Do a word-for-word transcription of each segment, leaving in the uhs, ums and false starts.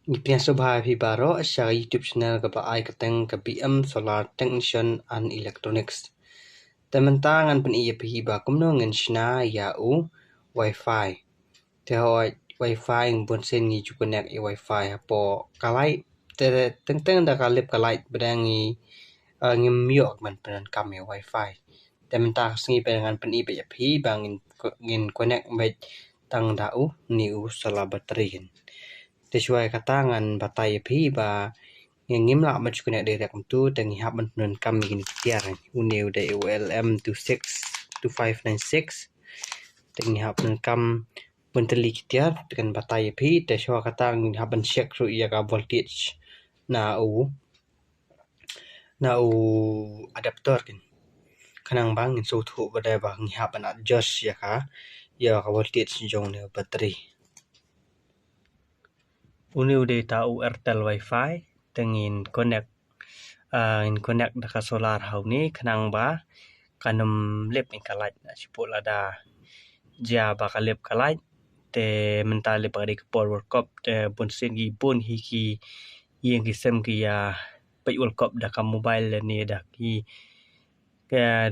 Ngi pdiang sngewbha ïa phi baroh sha ka YouTube channel kaba ai kyrteng ka B M Solar Technician and Electronics. Te mynta ngan pyni ïa phi ba kumno ngin shna ïa u wifi. Te hooid, wifi, bunsien ngi ju connect ïa wifi hapoh ka light. Te teng teng da ka lip ka light ba dang ngi, eh, ngim ïoh ban pyndonkam ïa wifi. Te mynta ka sngi ba ngan pyni beit ïa phi ba ngin, ngin connect beit tang da une u solar battery. Te shuwa ïa kata ngan batai ïa phi ba ngin, ngim lah ban ju connect direct kumtu, te ngi hap ban pyndonkam ïa kine ki tiar. Une u dei u L M two six two five nine six. Te ngi hap pyndonkam ban tylli ki tiar, te ngan batai ïa phi, te shuwa kata ngi hap ban check ruh ïa ka voltage na u, na u adapter kin. Khnang ba ngin sngewthuh ba dei ba ngi hap ban adjust ïa ka, ïa ka voltage jong une u battery. Une u dei uta u Airtel wifi, te ngin connect, ah, ngin connect da ka solar ha une khnang ba kan ym lip ïa ka light na shipor lada jia ba ka lip ka light. Te mynta lip ba ka dei ka por World Cup, te bunsien ki bun hi ki ïing ki sem ki ïa peit World Cup da ka mobile lane da ki,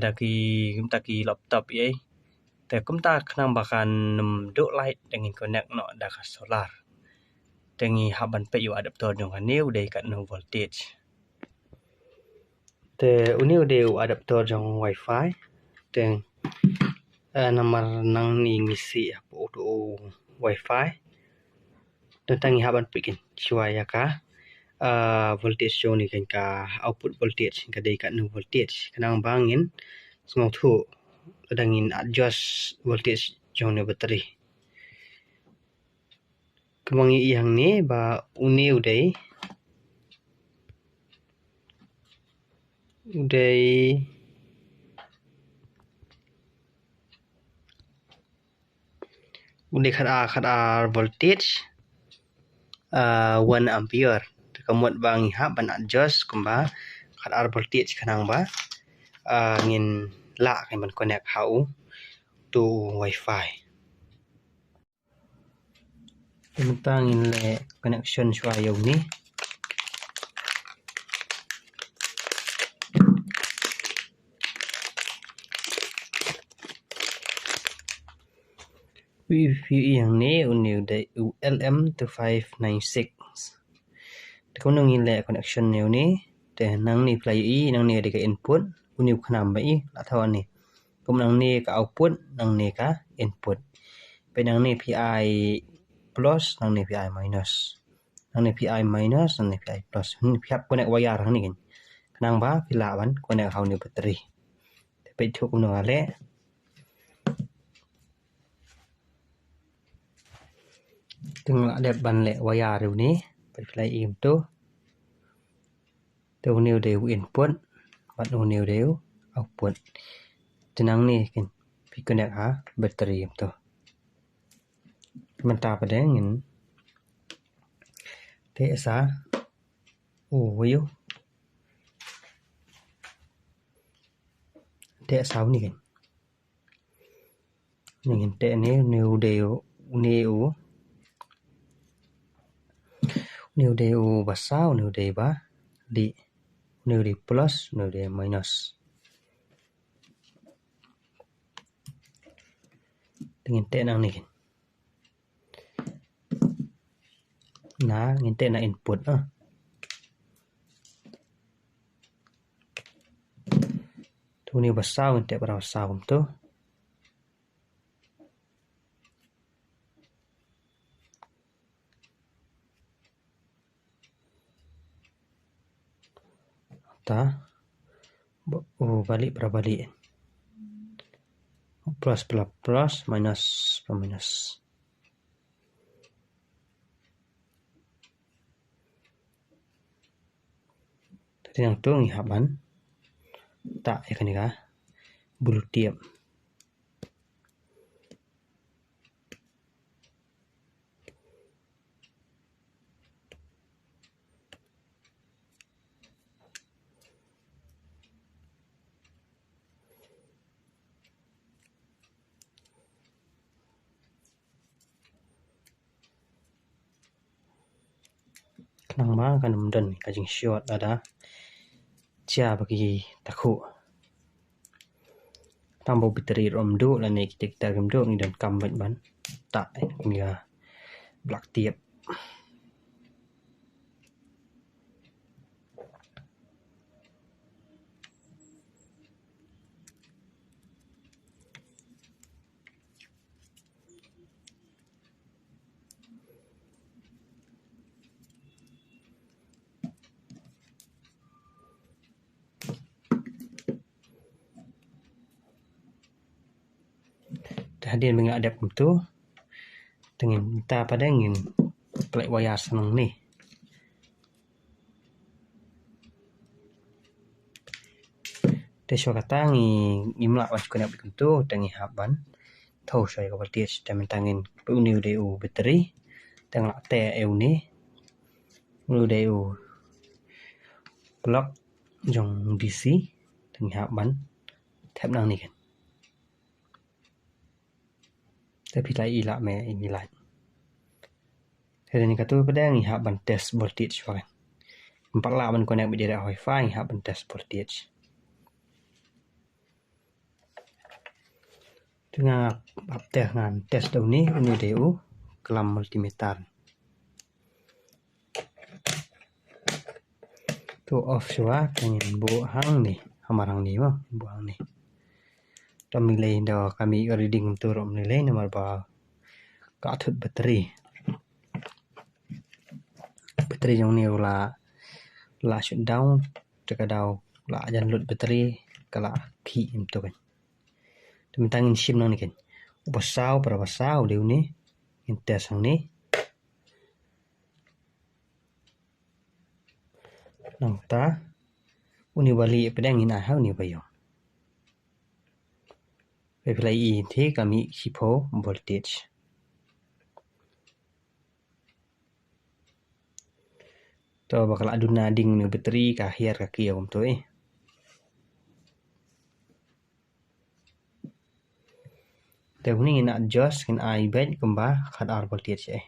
da ki, kumta ki laptop ïa. Te kumta khnang ba kan ym duh light te ngin connect noh da ka solar. Te ngi hap ban peit ïa u adapter jong kane u dei katno voltage. Te une u dei u adapter jong wifi. Te, eh, namar nangne ngi siew hapoh uto u wifi. Te tang ngi hap ban peit kin shuwa ïa ka, eh, voltage jong une kin, ka output voltage ka dei katno voltage. Khnang ba ngin sngewthuh lada ngin adjust voltage jong une u battery. Kumba ngi ïohi hangne ba une u dei, u dei, u dei khat ar, khat ar voltage, ah, one ampere. Te ka mut ba ngi hap ban adjust kumba khat ar voltage khnang ba, ah, ngin lah kan ban connect ha uto u wifi. Te mynta ngin leh connection shuwa ïa une. Phi ïohi hangne une u dei u L M two five nine six. Te kumno ngin leh connection ïa une? Te nangne phi la ïohi, nangne dei ka input, une u khnam ba i la thaw hangne. Kum nangne ka output, nangne ka input. Peit nangne phi ai plus, nangne phi ai minus. Nangne phi ai minus, nangne phi ai plus. Phi hap connect wire hangne kin. Khnang ba phi lah ban connect ha une u battery. Te peit kumno nga leh. Te nga la dep ban leh wire ïa une. Peit phi la ïohi kumto. Te une u dei u input bad une u dei u output. Te nangne kin phi connect ha battery kumto. Mynta pat ngin teh sa uwei u, teh sa une kin. Ngin teh une, une u dei u, une u, une u dei uba saw, une u dei uba dih, une u dei plus, une u dei minus. Te ngin teh nangne kin. Na, ngin teh na input, ah. Te une uba saw ngin teh para uba saw kumto. Ta, ba-, uba dih para uba dih. Plus para plus, minus para minus. Te nangto ngi hap ban tah ïa kane ka blue tape. Nangma kan ym don ka jingshort lada jia ba ki takhuh. Tang ba u battery ruh ym duh lane ki detector kim duh, ngi donkam beit ban tah ïa ka black tape. Te hadien ba ngi la dep kumtu, te ngin, mynta pat de ngin khleh wire sha nangne. Te shuwa kata ngi, ngim lah ban connect beit kumtu, te ngi hap ban thew shuwa ïa ka voltage. Te mynta ngin, une u dei u battery, te ngi la teh ïa une, une u dei u plug jong DC, te ngi hap ban thep nangne kan. Te phi la i lah me, i lah. Te dei ni katu pat de ngi hap ban test voltage shuwa kan. Ngim pat lah ban connect beit direct ha wifi, ngi hap ban test voltage. Te nga hap test, ngan test da une, une dei u klam multimeter. To off shuwa, te ngin buh hangne, hamar hangne mo, buh hangne. To ym lei da ka mih reading kumtu ruh ym lei namar ba ka thut battery. Battery jong une u la, la shut down, te ka daw la jan lut battery, ka la khih kumtu kan. Te mynta ngin shim nangne kan. Uba saw, para ba saw, dei une, ngin test hangne. Nangta, une ba lieh pat de ngin ai ha une ba ïong. Phi la i te ka mih shiphew voltage. To ba ka la duna ding une u battery ka hiar ka kiew kumtu eh. Te une ngin adjust, ngin ai beit kumba khatar voltage eh.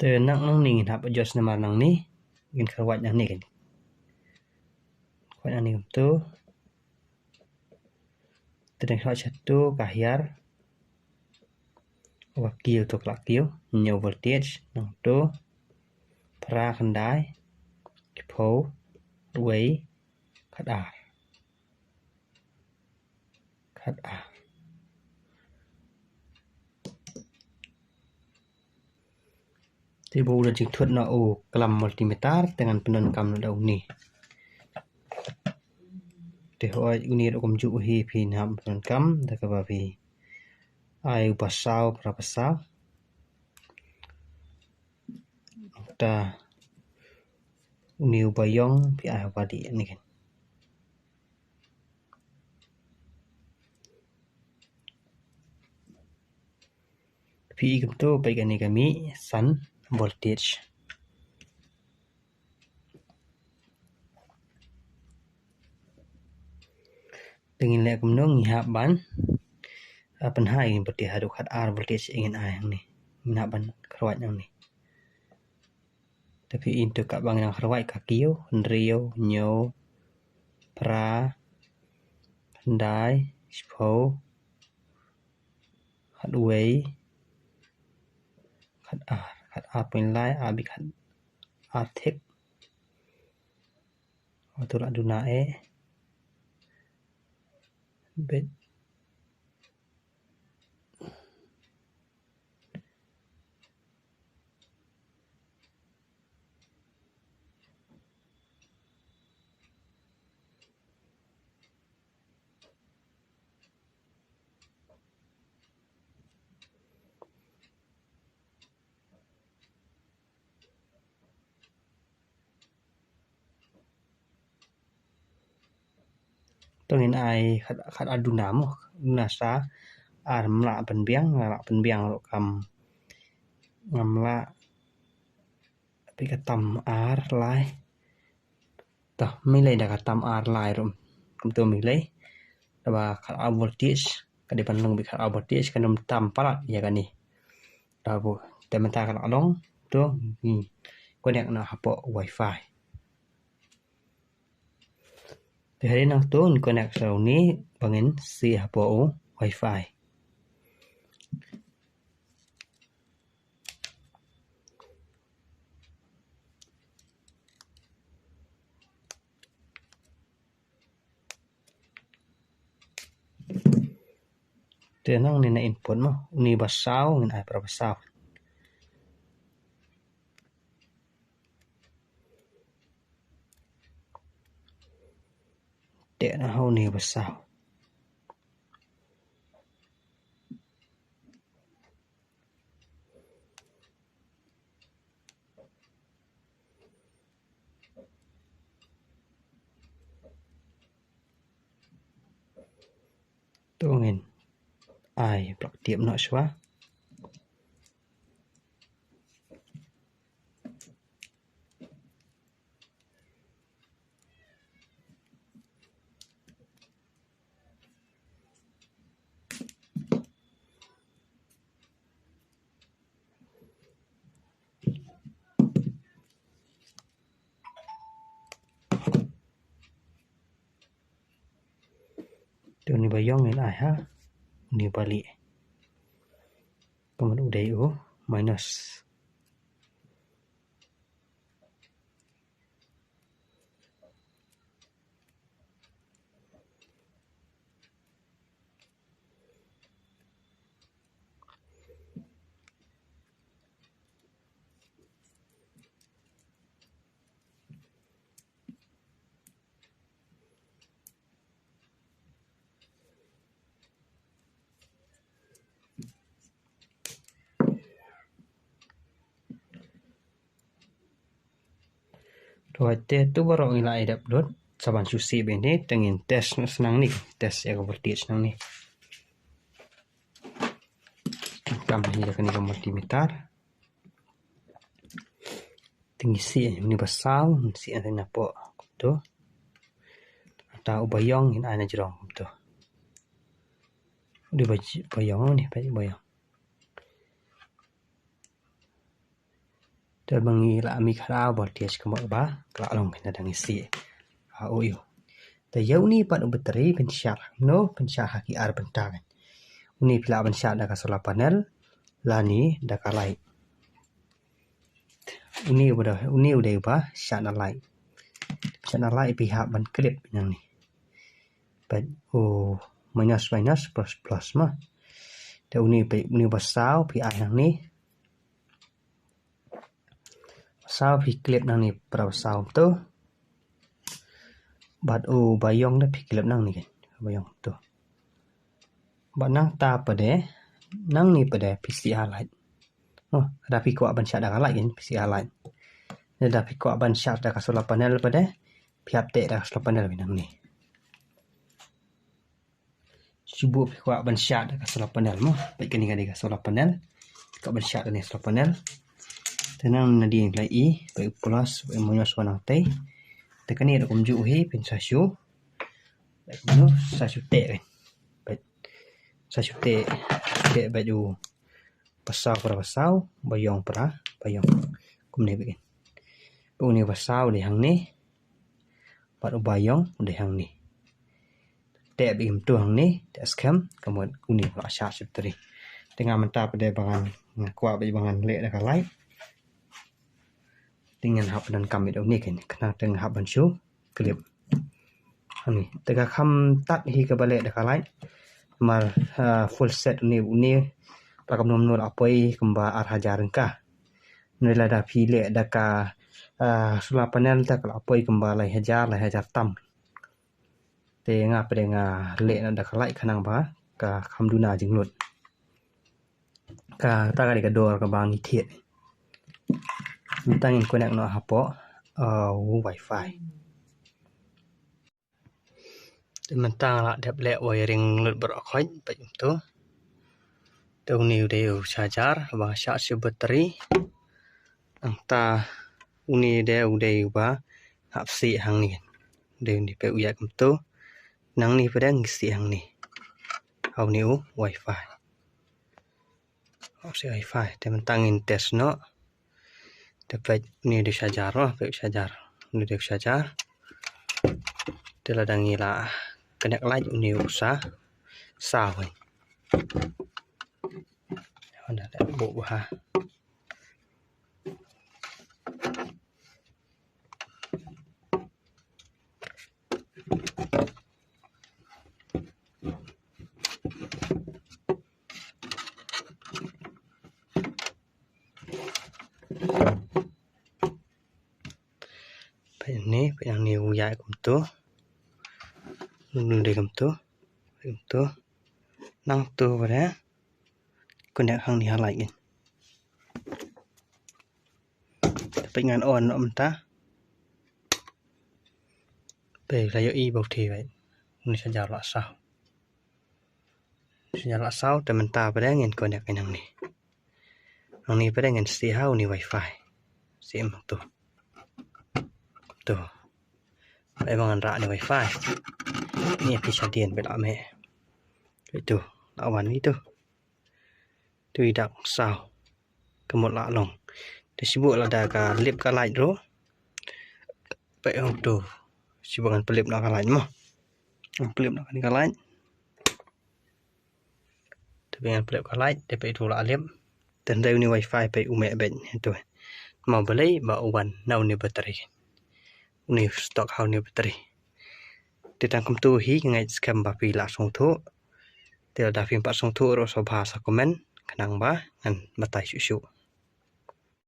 Te nang nangne ngin hap adjust namar nangne ngin kyrwat nangne kan. Kyrwat nangne kumtu. Te dang kyrwat shatu ka hiar. Uba kiew to ka la kiew, hynñiew voltage, nangtu, phra, khyndai, shiphew, wei, khatar. Khatar. Te ba u la jingthut na u klam multimeter, te ngan pyndonkam na da une. Te hooid une ruh kumjuh hi phi hap pyndonkam, da kaba phi ai u ba saw, phra ba saw. Ta une u ba ïong phi ai u ba dih ne kan. Phi i kumtu peit kane ka mih san voltage. Te ngin leh kumno, ngi hap ban, ah, pynhai ngin pynthut haduh khatar voltage ngin ai hangne. Ngin hap ban kyrwat hangne. Te phi i to kaba ngi dang kyrwat ka kiew, hynriew, hynñiew, phra, khyndai, shiphew, khatwei, khatar, khatar point lai, ar bad khatar thik. Hato la duna eh. Bad To ngin ai khat, khatar duna mo, duna sa, ar ym lah pynbiang, lah pynbiang ruh kam, ngam lah Peit ka tam ar lai. Tah, mynlei da ka tam ar lai ruh. Kumto mynlei. Daba khatar voltage, ka dei ban long beit khatar voltage, kan ym tam palat ïa kane. Daba te mynta ka la long, to, ngi connect noh hapoh wifi. Te hadien nangto ngin connect sa une ba ngin sie hapoh u wifi. Te nangne na input mo, une ba saw ngin ai para ba saw. Te na ha une ba saw. To ngin ai plak tiap noh shuwa. Te une ba ïong ngin ai ha une ba lieh. Kumno u dei u minus. To, te to baroh ngi la ïa dep lut, sa ban shu sie beit ne, te ngin test noh sa nangne, test ïa ka voltage nangne. Kam ïa kane ka multimeter. Te ngi sie une ba saw, ngi sie na poh kumto. Te u ba ïong ngin ai na jrong kumto. Une ba ïong ne, ba ïong. Te ba ngi la mih khraw ba tias ka mut ba ka la long kane da ngi sie. Ha u ïoh. Te ïa une pat u battery pynshad, no, pynshad ha ki ar bynta kan. Une phi lah ban shad da ka solar panel lane da ka light. Une u dei, une u dei ba shad na light. Shad na light phi hap ban clip nangne. Peit u minus minus plus plus ma. Te une peit une ba saw phi ai nangne. Saw phi clip nangne para ba saw to. Bad u ba ïong da phi clip nangne kan. Ba ïong to. Bad nangta pat de, nangne pat de phi sie ha light. Oh, da phi kwah ban shad da ka light kan, phi sie ha light. Da phi kwah ban shad da ka solar panel pat de, phi hap teh da ka solar panel nangne. Shu buh phi kwah ban shad da ka solar panel mo. Peit kane ka dei ka solar panel. Kwah ban shad da ka solar panel. Te nang nadien la i, peit plus, peit minus wan nangtei. Te kane da kumjuh hi phin sa shu. Peit kumno sa shu teh kan. Peit. Sa shu teh, teh beit u ba saw para ba saw, ba ïong para ba ïong. Kumne beit kan. Une ba saw u dei hangne. Bad u ba ïong u dei hangne. Teh beit kumto hangne, teh skhem, ka mut une u la shad shi battery. Te nga mynta pat de ba ngan, nga kwah beit ba ngan leh da ka light. Te ngan hap ban kam beit une kan, khnang te nga hap ban shu clip. Hangne, te ka kham tad hi kaba leh da ka light. Namar, ah, full set une, une, ba kumno kumno la poi kumba ar hajar tyngka. Ngi lada phi leh da ka, ah, solar panel te ka la poi kumba lai hajar, lai hajar tam. Te nga pat de nga leh noh da ka light khnang ba ka kham duna jinglut. Kata ka dei ka dor kaba ngi thied. Mynta ngin connect noh hapoh, ah, u wifi. Te mynta nga la dep leh wiring lut baroh khoit, peit kumto. Te une u dei u charger ba nga shad shi battery. Nangta Une de u dei uba hap sih hangne. De une peit u ïaid kumtu. Nangne pat de ngi sih hangne. Ha une u wifi. Hap sih wifi. Te mynta ngin test noh. Te peit une de u shajar, oh, peit u shajar. Une de u shajar. Te lada ngi la connect light une u sa, sa wei. Hana da buh bha. Peit hangne, peit hangne u ïaid kumtu. Une de kumtu. Kumtu. Nangtu pat de connect hangne ha light ngin. Peit ngan on noh mynta. Peit la ïohi ba u theh beit. Une shajar la saw. Une shajar la saw, te mynta pat de ngin connect ïa nangne. Nangne pat de ngin sih ha une wifi. Sih kumtu. Tu. Ba ïa ba ngan rah une wifi. Ni phi shadien peit la meh. Peit tu. La wan ni tu. Tu i dak saw. Ka mut la long. Te shu buh lada ka lip ka light ruh. Peit hangtu. Shu buh ngan pynlip noh ka light mo. Ngan pynlip noh ka light. Te peit ngan pynlip ka light, te peit tu la lip. Te hynrei une wifi peit u meh beit tu. Mo balei ba u wan na une battery. Une stock ha une battery. Te tang kumtu hi, nga ngeit skhem ba phi la sngewthuh. Te lada phim pat sngewthuh ruh sngewbha sa comment khnang ba ngan batai shuh shuh.